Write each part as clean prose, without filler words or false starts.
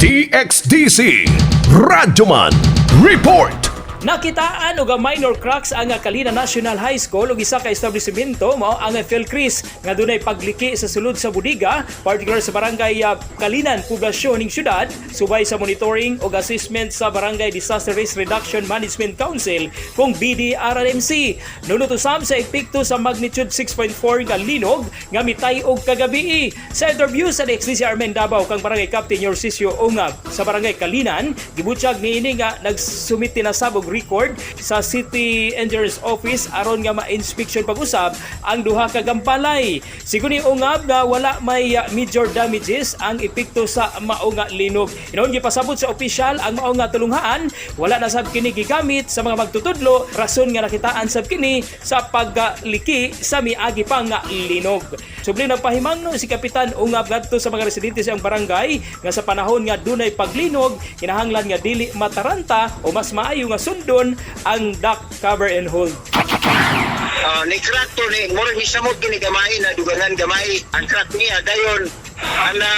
DXDC Radyoman Report. Nakitaan og minor cracks ang Calinan National High School ug isa ka establishmento, mao ang Philcris, nga dunay pagliki sa sulod sa bodega, particular sa Barangay Calinan, Poblasyon ning syudad, subay sa monitoring ug assessment sa Barangay Disaster Risk Reduction Management Council kung BDRMC. Nunot usab sa epekto sa magnitude 6.4 nga linog nga mitay-og kagabi. Sa interview sa DXDC RMN Davao kang Barangay Captain Yorcisio Ungab sa Barangay Calinan, gibutyag niini nga nagsumite na sab og record sa City Engineer's Office aron nga ma-inspection pag-usab ang duha ka gambalay. Sigon ni Ungab nga wala may major damages ang epekto sa mao nga linog. Hinuon gipasabot sa opisyal ang mao nga tulunghaan wala na sab kini gigamit sa mga magtutudlo, rason nga nakitaan sab kini sa pagliki sa miagi pa nga linog. Subli nagpahimangno si Kapitan Ungab ngadto sa mga residente sa iyang barangay nga sa panahon nga dunay paglinog, kinahanglan nga dili mataranta o mas maayo nga sundon ang duck, cover and hold. Ni crack to ni murag ni samot kini gamay na dugangan gamay ang crack niya. Dayon ana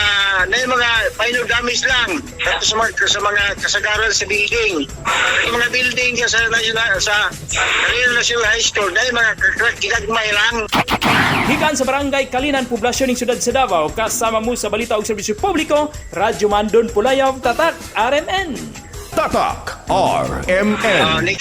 na yung mga minor damage lang kato sa mga kasagaran sa building, yung mga building sa national, sa Calinan National High School, dahil mga crack gagmay lang. Gikan sa Barangay Calinan, Poblasyon ning syudad sa Davao, kasama mo sa balita og serbisyo publiko, Radyo Mandon Pulayaw, Tatak RMN. Tatak RMN. Ni